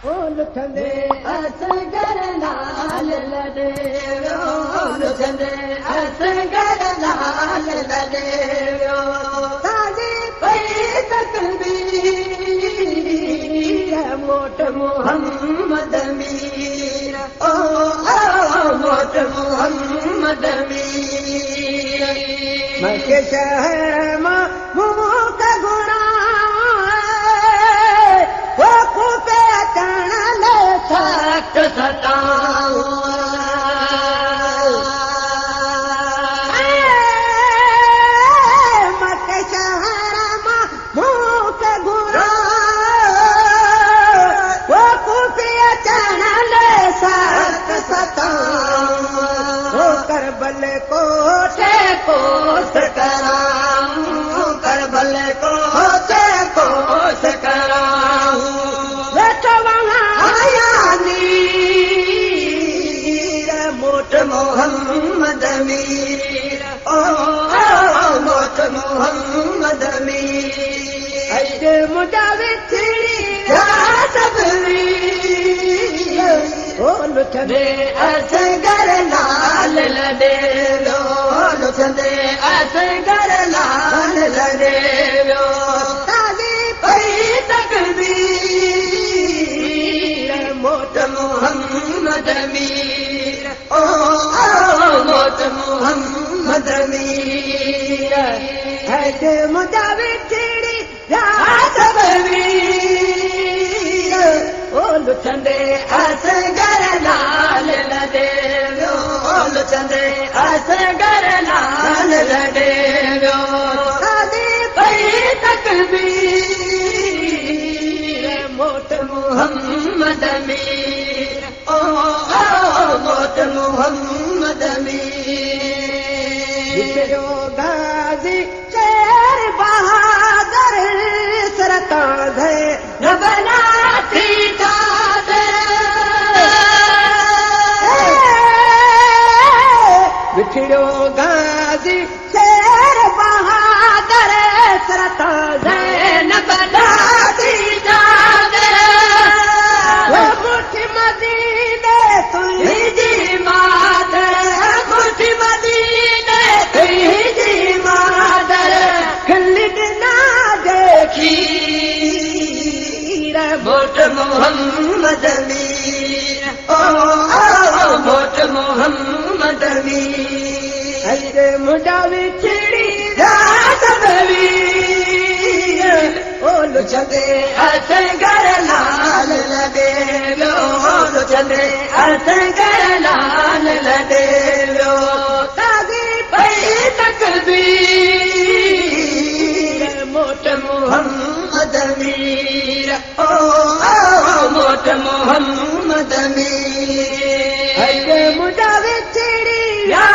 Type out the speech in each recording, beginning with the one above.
او لڇندي اصغر لال لڏي ويو، لڇندي اصغر لال لڏي ويو. تازي پئي تڪبير، موٽ محمد مير، او موٽ محمد مير. مڪي شهر مان مون کي گهراء، او ڪوفي اچڻ لئه سخت ستاء. مڪي شهر مان مون کي گهراء، او ڪوفي اچڻ لئه سخت ستاء. او ڪربل ڪوٺي ڪوس ڪرائون، ڪربل ڪوٺي ڪوس ڪرائون. ويٺو وهايان نير، موٽ محمد مير، او موٽ محمد مير. اڄ منهنجا وڇڙي ويا سڀ وير، او لڇندي اصغر لال لڏي ويو، لڇندي اصغر لال لڏي ويو. تازي پئي تڪبير، موٽ محمد مير، او موٽ محمد مير. اڄ منهنجا وڇڙي ويا سڀ وير، او لڇندي اصغر لال لڏي ويو، لڇندي اصغر لال لڏي ويو. تازي پئي تڪبير، موٽ محمد مير، او موٽ محمد مير. وڇڙيو غازي شير بهادر، سرتان زينب لاٿي چادر. وڇڙيو غازي شير بهادر، سرتان زينب لاٿي چادر. مٺ مديني تنهنجي مادر، مٺ مديني تنهنجي مادر، کل ڏنا جي کير. موٽ محمد مير، او موٽ محمد مير. اڄ منهنجا وڇڙي ويا سڀ وير، او لڇندي اصغر لال لڏي ويو، لڇندي اصغر لال لڏي ويو. تازي پئي تڪبير، موٽ محمد مير، او موٽ محمد مير. اڄ منهنجا وڇڙي ويا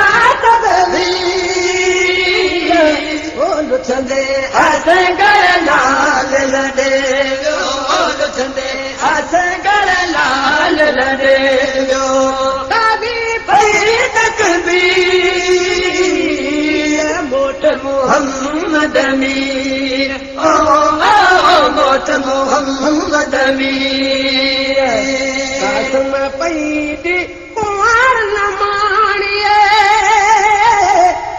سڀ وير، او لڇندي اصغر لال لڏي ويو، لڇندي اصغر لال لڏي ويو. تازي پئي تڪبير، موٽ محمد مير، او موٽ محمد مير. قاسم پئي ڏي ڪنوار نه ماڻيء،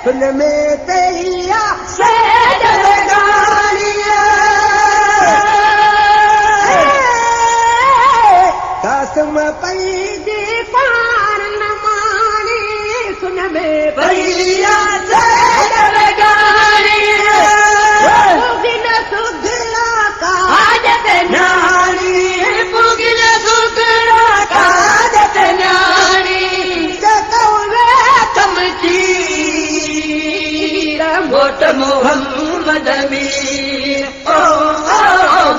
تن ۾ پئي آ سيد وڳاڻيء. قاسم پئي ڏي ڪنوار نه ماڻي، سن ۾ پئي آ سيد وڳاڻيء. پوڳي نه سگهڙا ڪاڄ تي نياڻي، پوڳي نه سگهڙا ڪاڄ تي نياڻي. چڪوي چمچير، موٽ محمد مير، او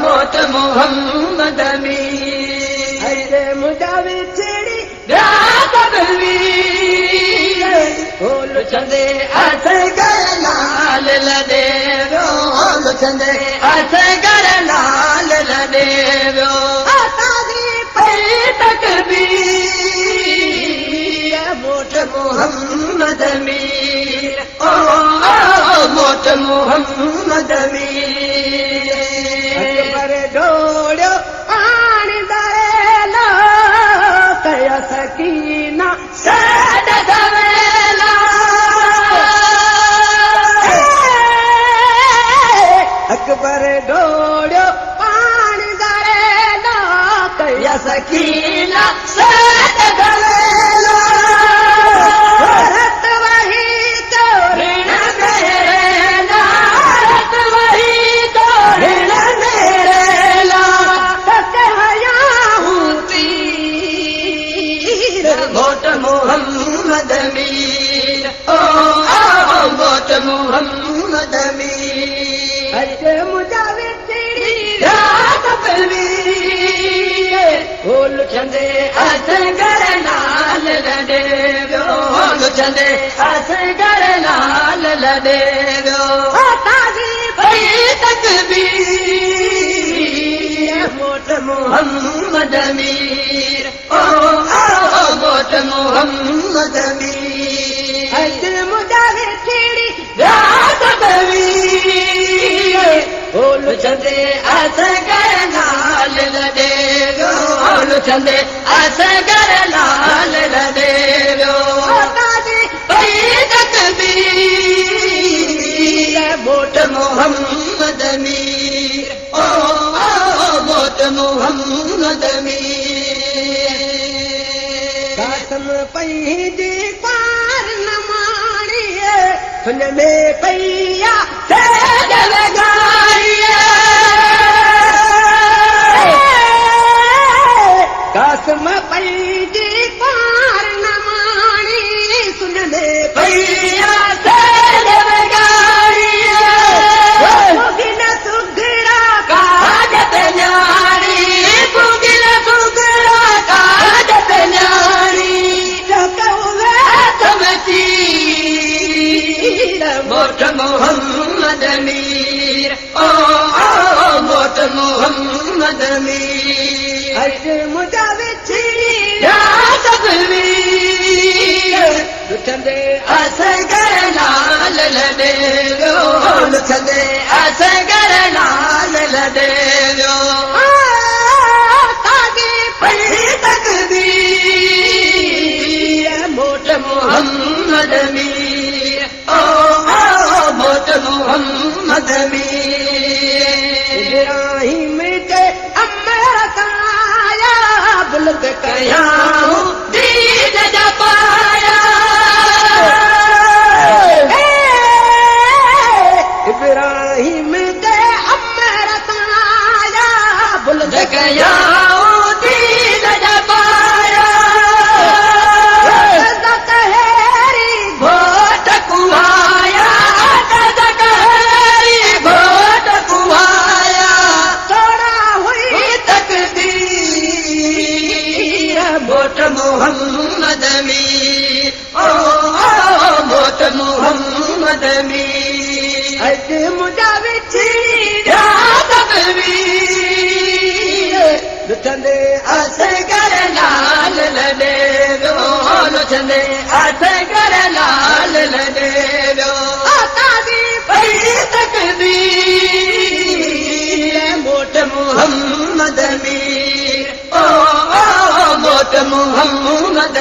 موٽ محمد مير. اڄ منهنجا وڇڙي ويا سڀ وير، او لڇندي اصغر لال لڏي ويو، لڇندي اصغر لال لڏي ويو. تازي پئي تڪبير، موٽ محمد مير، او موٽ محمد مير. اڪبر ڊوڙيو آڻي دري آيا سڪينه سيد گويلا. رت وهي ٿو رڻ ۾ ريلا، رت وهي ٿو رڻ ۾ ريلا، تڪ هنيائون تير. موٽ محمد مير، او موٽ محمد مير. اڄ منهنجا وڇڙي ويا تڪبير، هو لڇندي اصغر لال لڏي ويو، هو لڇندي اصغر لال لڏي ويو. تازي پئي تڪبير، موٽ محمد مير، او موٽ محمد مير. اڄ منهنجا وڇڙي ويا تڪبير، هو لڇندي اصغر لال لڏي ويو، هو لڇندي اصغر لال لڏي ويو. تازي پئي تڪبير، موٽ محمد مير، او موٽ محمد مير. قاسم پنهنجي پار نه ماڻي، سڃ ۾ پئي آ سيج وڳاڙي. قاسم پنهنجي پار نه ماڻي، سڃ ۾ پئي آ سيج وڳاڙي. پوڳل سگهڙا ڪاڄ تي نياڻي، پوڳل سگهڙا ڪاڄ تي نياڻي، چڪ چير. موٽ محمد مير، او موٽ محمد مير. اڄ منهنجا وڇڙي ويا سڀ وير، لڇندي اصغر لال لڏي ويو، لڇندي اصغر لال لڏي ويو. تازي پئي تڪبير، موٽ محمد مير، او موٽ محمد مير. ابراهيم جي امر سان آيا، بلند ڪيائون دين جا پايا. ابراهيم جي امر سان آيا، بلند ڪيائون دين جا پايا. ڪهڙي گهوٽ ڪنوايا، ڪهڙي گهوٽ ڪنوايا، توڙا هئي تقدير. موٽ محمد مير، او موٽ محمد مير. اڄ منهنجا وڇڙي ويا سڀ وير، لڇندي اصغر لال لڏي ويو، لڇندي اصغر لال لڏي ويو. تازي پئي تڪبير، موٽ محمد مير، او موٽ محمد.